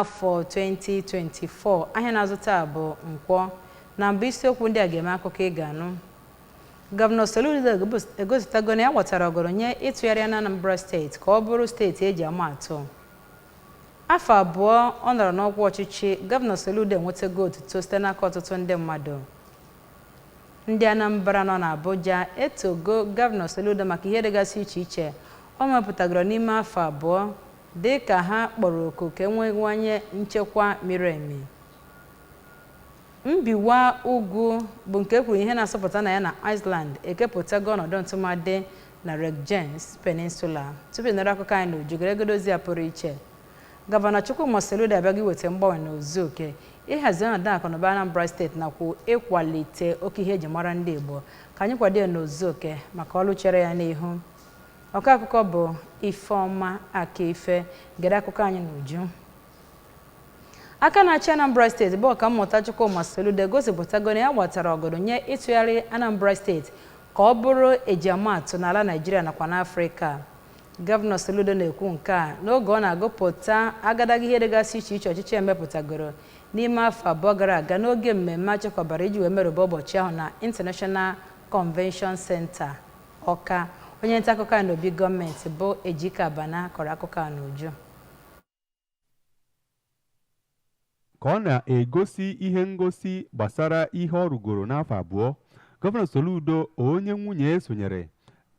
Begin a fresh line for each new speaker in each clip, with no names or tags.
Afọ 2024 ahịa na-azụ taa bụ Nkwọ. Na mbụ, isiokwu ndị a ga-eme akụkọ ị ga-anụ. Gọvanọ Soludo egosipụtago na ya gbọtara ọgọrọ nye ịtụgharị na Anambra Steeti ka ọ bụrụ steeti eji ama atụ. Afọ 2 ọ nọrọ n'ọkwa ọchịchị, Gọvanọ Soludo enwetago otuto site n'aka ọtụtụ ndị mmadụ. Ndị Anambra nọ n'Abuja etogo Gọvanọ Soludo maka ihe dịgasị iche iche o mepụtagoro n'ime afọ 2, dị ka ha kpọrọ oku ka enwewanye nchekwa miri emi. Mbiwa ugwu bụ nke kwuru ihe na-asọpụta na ya na Iceland ekepụtago ọnọdụ ntụmadị na Reykjanes Peninsula. Tupu ịnara akụkọ anyị n'uju, geregodo ozi a pụrụ iche. Gọvanọ Chukwuma Soludo abịaghị iweta mgbanwe n'ozu oke, ịhazi ọnọdụ akụnụba Anambra Steeti nakwa ịkwalite oke ihe eji mara ndị Igbo. Ka anyị kwado ya n'ozu oke maka ọlụ chere ya n'ihu. Ọkọ akụkọ bụ Ifeọma Akife. Gere akụkọ anyị n'uju. Aka na-achị Anambra Steeti bụ Ọkammụta Chukwuma Soludo egosipụtago na ya gbatara ọgọdọ nye ịtụgharị Anambra Steeti ka ọ bụrụ ejiamatụ n'ala Naịjirịa nakwa n'Afrịka. Gọvanọ Soludo na-ekwu nke a n'oge ọ na-agụpụta agadaga ihe dịgasị iche iche ọchịchị emepụtagoro n'ime afọ 2 gara aga n'oge mmemme achịkọbara iji wee merụba ụbọchị ahụ na International Convention Center, Ọka. Onye nta akụkọ anyị n'obi gọọmenti bụ Ejike Abana kọrọ akụkọ a n'uju.
Ka ọ na-egosi ihe ngosi gbasara ihe ọ rụgoro n'afọ 2, Gọvanọ Soludo, onye nwunye sonyere,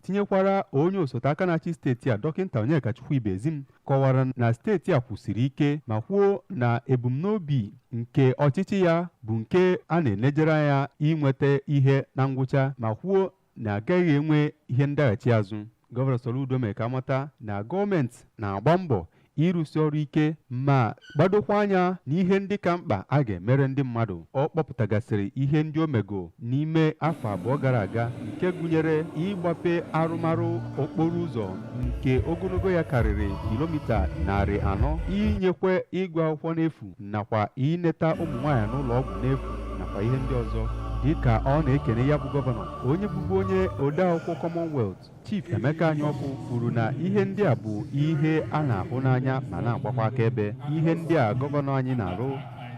tinyekwara onye osote aka na-achị steeti a, Dọkịta Onyekachukwu Ibezim, kọwara na steeti a kwụsiri ike ma kwuo na ebumnobi nke ọchịchị ya bụ nke a na-enejere anya inweta ihe na ngwụcha, ma kwuo na agaghị enwe ihe ndaghachi azụ. Gọvanọ Soludo mere ka amata na gọọmenti na-agba mbọ ịrụsi ọrụ ike ma gbadokwa anya n'ihe ndị ka mkpa a ga-emere ndị mmadụ. Ọ kpọpụtagasịrị ihe ndị o mego n'ime afọ 2 gara aga, nke gụnyere ịgbape arụmarụ okporo ụzọ nke ogologo ya karịrị kilomita 400, inyekwe ịgụ akwụkwọ n'efu nakwa ineta ụmụ nwaanyị n'ụlọ ọgwụ n'efu nakwa ihe ndị ọzọ. Dịka ọ na-ekene ya bụ gọvanọ, onye bụbu onye odeakwụkwọ Commonwealth, Chief Emeka Anyaọkụ, kwuru na ihe ndị a bụ ihe a na-ahụ n'anya ma na-agbakwa akaebe ihe ndị a gọvanọ anyị na-arụ,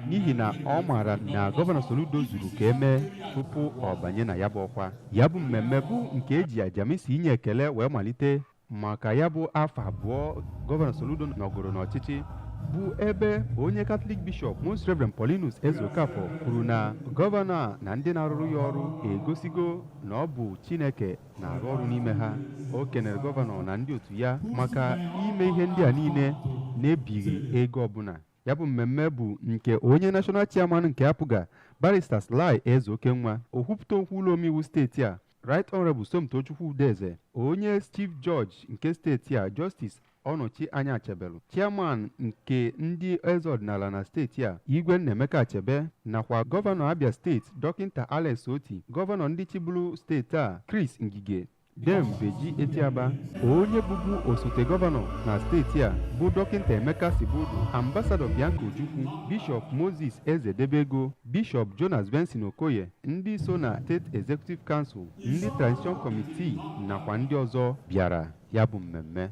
n'ihi na ọ maara na Gọvanọ Soludo zuru ka emee tupu ọ banye na ya bụ ọkwa. Ya bụ mmemme bụ nke eji ajamisi inye ekele wee malite maka ya bụ afọ 2 Gọvanọ Soludo nọgoro n'ọchịchị, bụ ebe onye Catholic Bishop Most Reverend Paulinus Ezeokafor kwuru na gọvanọ a na ndị na-arụrụ ya ọrụ egosigo na ọ bụ Chineke na-arụ ọrụ n'ime ha. O kenere gọvanọ na ndị otu ya maka ime ihe ndị a niile na-ebighị ego ọbụla. Ya bụ mmemme bụ nke onye National Chairman nke APGA, Barrister Sly Ezeokenwa, okwupụta okwu ụlọ omeiwu steeti a, Right Honorable Somtochukwu Udeze, onye Chief Judge nke steeti a, Justice Ọnọchi Anya Achebelu, Chairman nke ndị eze ọdịnala na steeti a, Igwe Nnaemeka Achebe, nakwa gọvanọ Abia Steeti, Dọkịta Alex Oti, gọvanọ ndị chịburu steeti a, Chris Ngige, Dem Beji Etiaba, onye bụbu osote gọvanọ na steeti a bụ Dọkịta Emeka Sibudu, Ambasadọ Bianca Ojukwu, Bishọp Moses Ezedebego, Bishọp Jonas Benson Okoye, ndị so na State Executive Council, ndị Transition Committee nakwa ndị ọzọ bịara ya bụ mmemme.